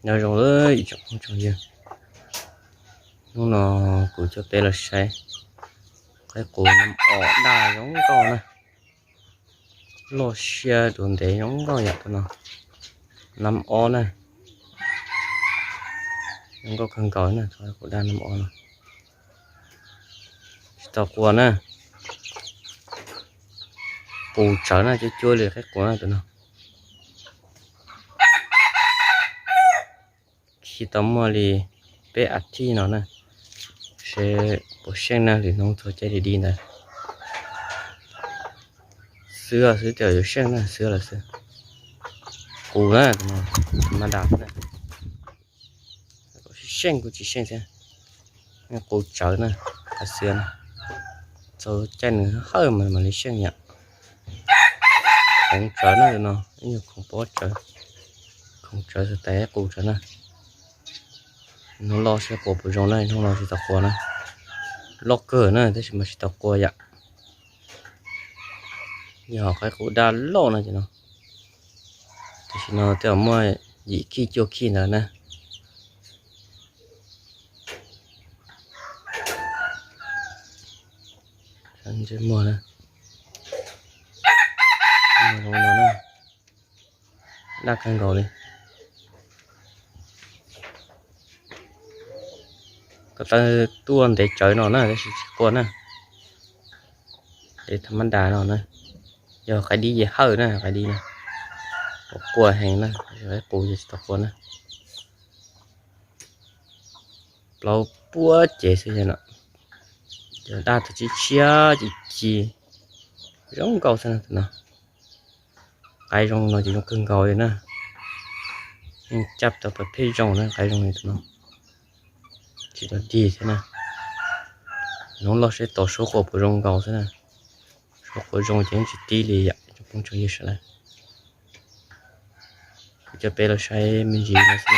Nyob zoo lawm ib tsoom phooj tsoom ywg, hnub no kuv coj peb los saib qaib qus nam os daj zoo nkauj na. Loj siab dua ntev zoo nkauj yam tus no. Nam os na, zoo nkauj kawg nkaus na, qaib qus daj nam os no. Tsis tau qua na. Qus tsawv na, cuab cuab li qaib qus na tus no. Khi tau muaj li peb as thiv no na, seb puas seej na, lwm hnub txog caij li di ntawd. Xwb xwb tias yuav seej na, xwb lawm xwb. Qus na, mas dam na. Seej kuj tsis seej thiab. Qus tsawv na, qab xwb na. Txog caij nws hawj mas mam li seej yam. Khoov tsawv na tus no, ib nyuag khoov pob tsawv. Khoov tsawv xwb, tais qus tsawv na. Hnub loj seb qua puas zoo na, hnub no tsis tau qua na. Loj kawg na tab sis mas tsis tau qua yam. Yog qaib qus daj loj no ces no. Tam sim no twb muaj yim khij cuaj khij ntawd na. Ntsej muag na, muag zoo no na, daj kawg nkaus li. Ko taw tuaj ntev tsawv no na tab sis tsis qua na. Ntev tham mab das no na, yog qaib dib ces hawj na, qaib dib na. Qua heev na, qaib qus ces tsis tau qua na. Plaub puab cev xwb no. Cov daj tau tshiab tshiab ci ci, zoo nkauj xwb no. Qaib zoo no ces zoo kawg nkaus li na. Yeej caj tau pab pheej zoo na, qaib zoo li tus no. Tsis tau dig thiab na. Hnub loj seb tos suab qua puas zoo nkaus xwb na. Suab qua zoo ces yeej tsis tib li yam, cov phooj ywg sawv daws. Kuv coj peb los saib me ntsis no xwb.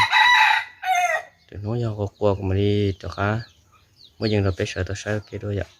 Lwm hnub yog qua qua kuv mam li rov qab muab yees rau peb sawv tau saib ua ke dua yom.